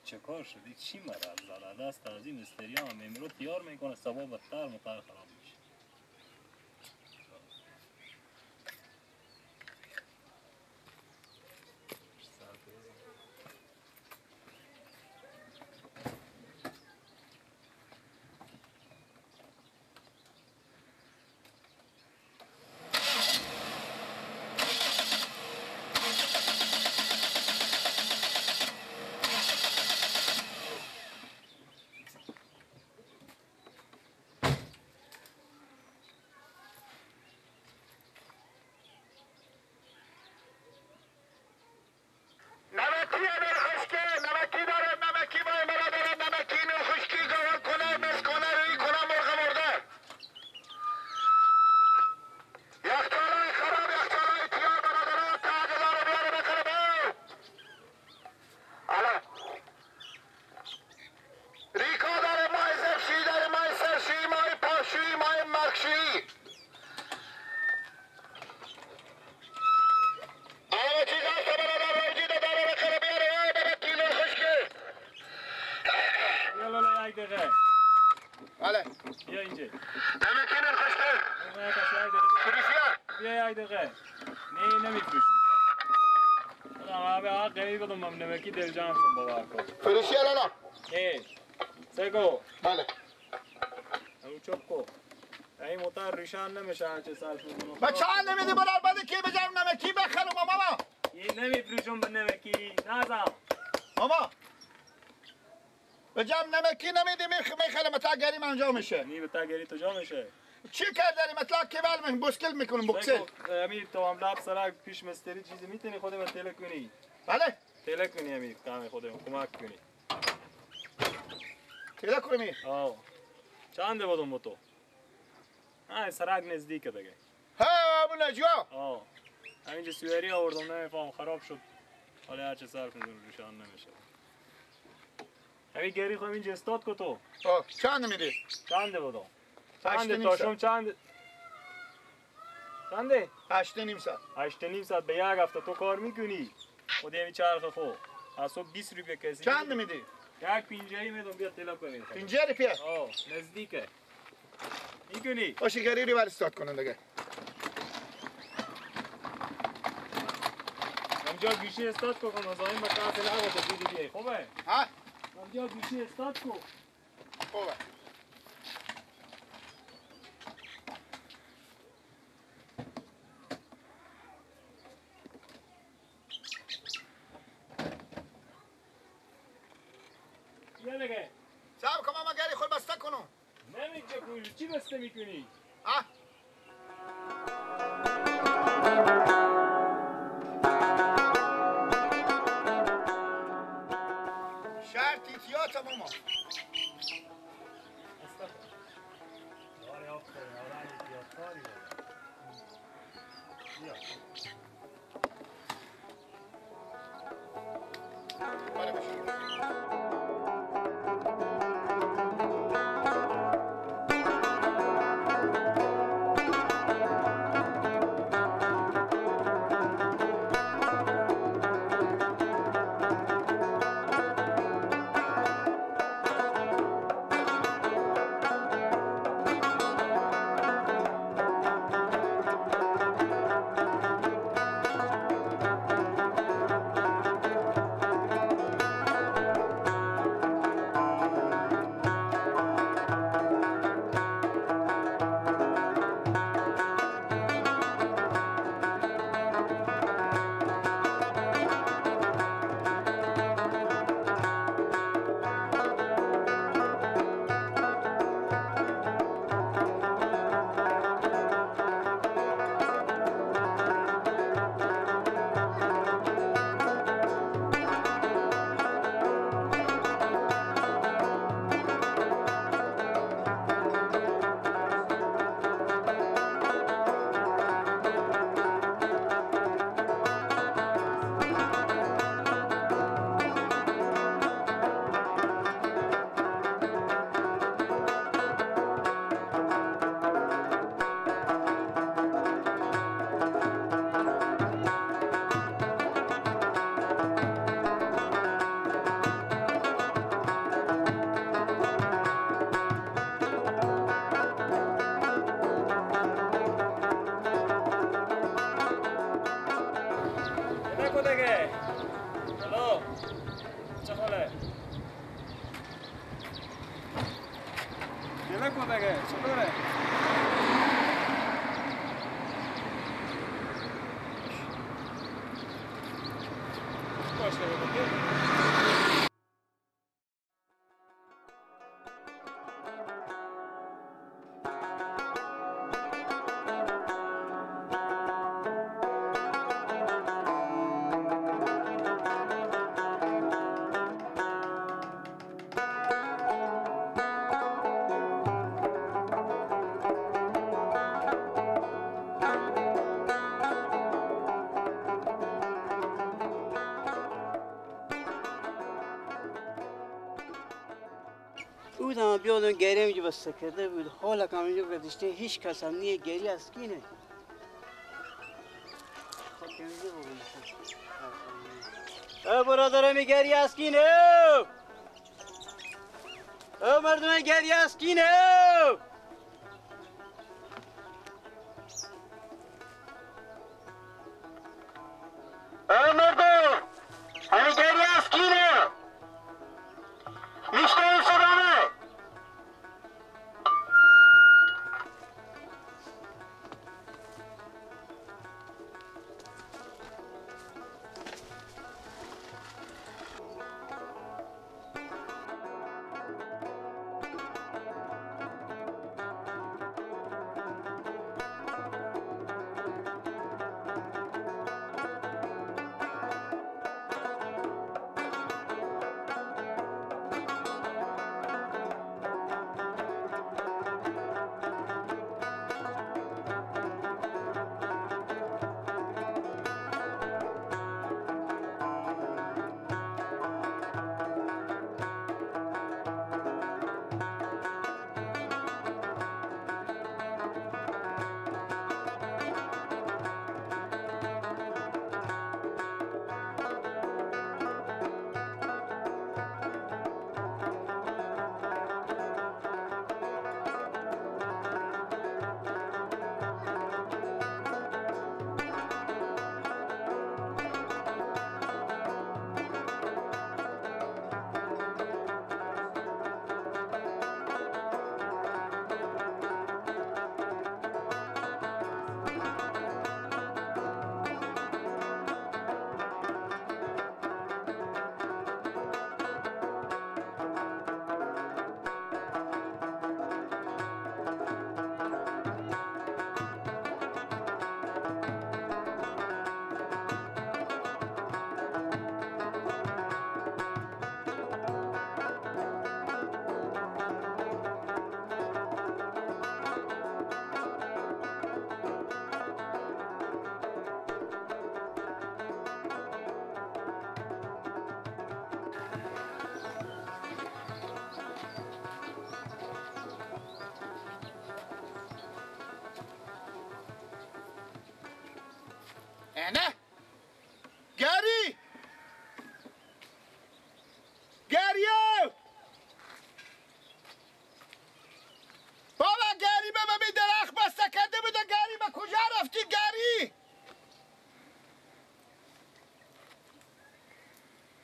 چه کار شد؟ چی مرض زده؟ دست از این مستری هم امروز تیار میکنه، صبا بدتر متر خراب میشه. بیا اینجا. نمکی خشکه. بیا یک دقیقه. نه نمیفروشم. خودم آبی آق غریب بدم من نمکی دل جان شدم باور کن. فروشی لالا. نه. سگو. بله. اون چوب کو. این موتور ریشان نمیشه هرچه صرف میکنم. با چند نمیدی برار بده کی بجام نمکی بخرم ماما. یه نمیفروشم به نمکی. نازم. ماما. بجام نمکی نمیدی میخرم تا گریم انجام میشه. نی به تا گری تو جا میشه. چی کار داری مثلا کبال من بوسکل میکنم بوکسل. امیر تو هم لب سرک پیش مستری چیزی میتونی خودم تله کنی. بله. تله کنی امیر کام خودم کمک کنی. تله کنی؟ آه. چند بودم با تو؟ آه سرک نزدیکه دیگه. ها ابو نجوا. آه. همینجا سواری آوردم نمیفهم خراب شد. حالا هرچه صرف می‌کنم روشن نمیشه. همین گری خو همینجا استاد کو تو. آه چند میدی؟ چند بودم؟ چند تاشم چند؟ چنده؟ 8.5 ساعت. 8.5 ساعت به یک هفته تو کار میکنی. خود همین چرخ خو. از صبح 20 روپیه کسی. چند میدی؟ یک پنجایی میدم بیا تلا کنی. 50 روپیه؟ آه نزدیکه. میکنی؟ باشه گری رو بر استاد کنن دیگه. همجا گوشی استاد کو کن مزاحم به کار تلا کو دیدی بیای خوبه؟ ها؟ همجا گوشی استاد کو. خوبه. بیا دیگه. صاحب کن ماما گری خود بسته کنم. نمی‌جا کنی چی بسته میکنی؟ ها؟ شرط احتیاط ماما. آره آفرین آره احتیاط کاری بیا. بله بشه. گله کدگه الو چه خاله گله کدگه چطوره باشه بیادم گریه اینجا بسته کرده بود حالا که اینجا گذشته هیچ کس هم نیه گریه از کی نه او برادرم گریه از کی نه او مردم گریه از کی نه او مردم همین گریه از کی نه میشنوی صدامه نه گری گریو بابا گری به می درخت بسته کرده بوده گری به کجا رفتی گری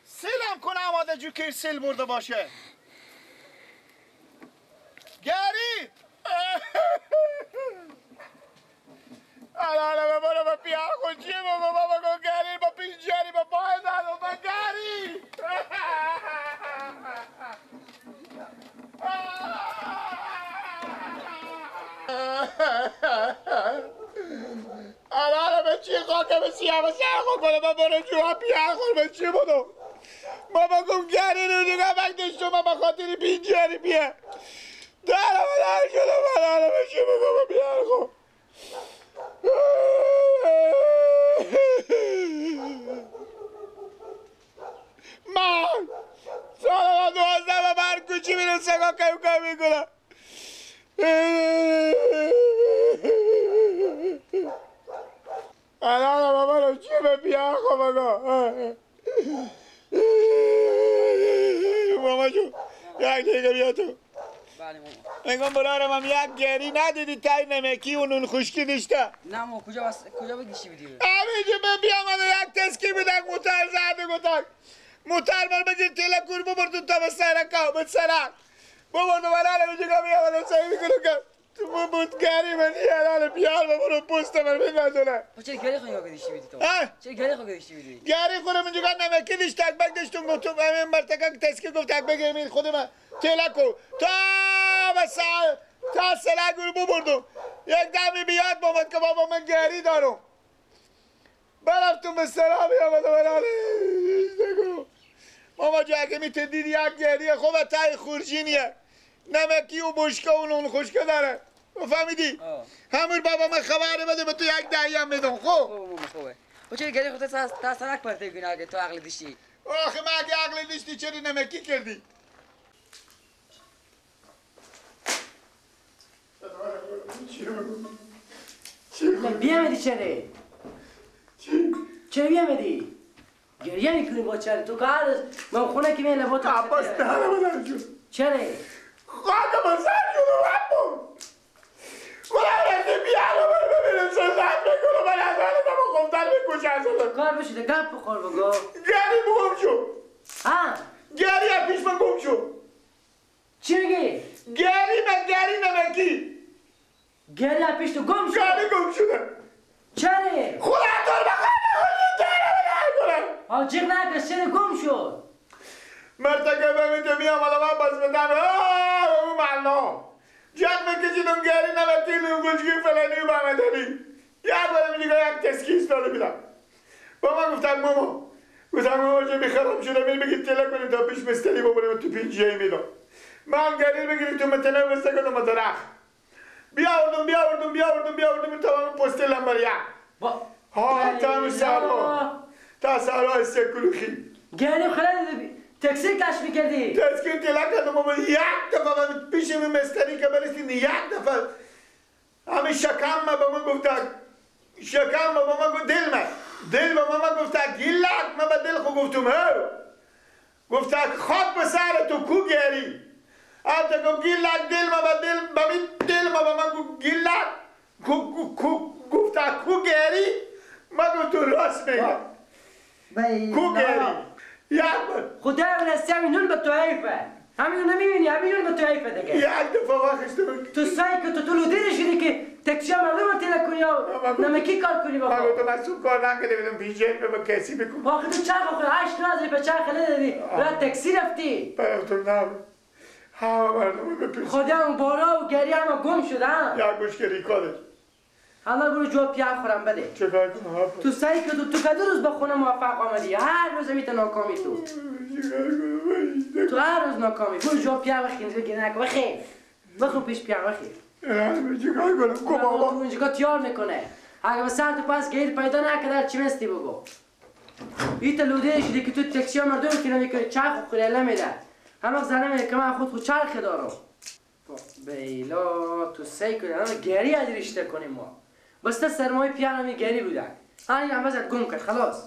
سیلم کنه آماده جو که سیل برده باشه گری الان بابا با پیاخو چیه بابا بابا گو گری با پینجری با پای دادو با گری الان به چی خاکه به سیاه به سر خود کنه با برو جو پیاخو به چی بودو بابا گم گری رو دیگه وقتش شما با خاطر پینجری بیه درم در شده من الان به چی بگم با پیاخو من سال 12 به بر کوچی میره سگا کم کم میکنم الان بابا رو چی به بیاخو بگو بابا جو یک دیگه بیا تو بله ماما. میگم برارم هم یک گری ندیدی تای نمکی و نون خشکی داشته. نه ماما کجا بس کجا بگیشی بودی؟ همینجا من بیام یک تسکی بودک موتر زده گفتک. موتر من بگیر تیله کور ببردون تا به سرک به سرک. ببردون برارم اینجا که بیام سعی میکنم که تو بود گری من یه بیار ببرو پوست من بندازونه. چرا گری خو نگاه داشتی بودی تو؟ چرا گری خو داشتی بودی؟ گری خودم اینجا نمکی داشت تک بک داشتم گفتم همین مرتکه تسکی گفت تک بگیر این خود من تیله کو تا بس تا سرک رو ببردم. یک دمی بیاد بامد که بابا من گری دارم. برفتم به سرا بیامدم براره ماما جو اگه می تدید یک گری خوب تای خورجینیه نمکی و بشکه و نون خشکه داره. فهمیدی؟ همون بابا من خبر بده به تو یک دهی هم میدم. خب ماما خوبه. و چرا گری خودت تا سرک پرته کنی اگه تو عقل داشتی؟ آخه من اگه عقل داشتی چرا نمکی کردی؟ بیامدی چرا؟ چرا بیامدی؟ گریه میکنی با چرا؟ تو که هر من خونه که میلم با تو عباس دهنم در شد. چرا؟ خاک من سر شدم عباس. خدا رسید بیارم من ببینم سزن بکنم من از حال تو خفتن بکشم. کار بشده گپ بخور بگو. گری بگم شو. ها؟ گری از پیش من گم شو. چی میگی؟ گری من گری نمکی. گری از پیش تو گم شد. گری گم شده. چرا؟ خدا تو رو بخیر. ها جیغ نکن چرا گم شد؟ مرتکه بمیده میام حالا من باز بدم اون معنا جیغ میکشیدم گری نمکی نون گوشکی فلانی و بامدنی یک بار میگه یک تسکی ایستاده بیدم با من گفتم ماما گفتم ماما چه بیخراب شده میری بگید تله کنیم تا پیش مستلی ببریم تو پینجیه میدم من گری بگیریم تو متنه بسته کنم مترخ بیاوردم بیاوردم بیاوردم بیاوردم تا من پسته لنبر یک ها تا سرها تا سرها سکلوخی گری خیلی تکسی کش میکردی؟ تکسی تلک کردم بابا یک دفعه من پیش من مستری که برسید یک دفعه همین شکم ما به من گفت شکم ما به من گفت دل من دل به من گفت گیلک من به دل خو گفتم ها گفت خاک به سر تو کو گری حتی گفت گیلک دل ما به دل به دل ما به من گفت گیلک کو کو گفت کو گری من گفتم راست میگه کو گری خدا ولستی همین نون به تو حیفه همین نون نمیبینی همین نون به تو حیفه دیگه یک دفعه وقتش تو سعی که تو طول دیر شدی که تکسی ها مردم رو تیله کنی یا نمکی کار کنی بابا من گفتم از تو کار نکنه بدم پیجر به کسی بکن آخه تو چرخ خود 8 نازی به چرخ ندادی بعد تکسی رفتی برفتم نه همه مردم بپیچ خدا اون بارا و گری همه گم شد ها یک گوش که ریکاده حالا برو جواب پیار خورم بده. چه کار کنم؟ تو سعی که تو کدو روز با خونه موفق آمدی؟ هر روز میت ناکامی تو. تو هر روز ناکامی. برو جواب پیار بخیر دیگه نکن بخیر. بخو پیش پیار بخیر. چه کار کنم؟ کو بابا تو اونجا تیار میکنه. اگه به سر تو پس گیر پیدا نکرد چی مستی بگو. ایت لوده شدی که تو تاکسی مردم که نمیکنی چرخ خو میده. همه زنه میگه که من خود خود چرخ دارم. بیلا تو سعی کنی همه گری از رشته کنیم ما. بسته سرمایه پیانمی گری بودن. همین هم بزد گم کرد خلاص.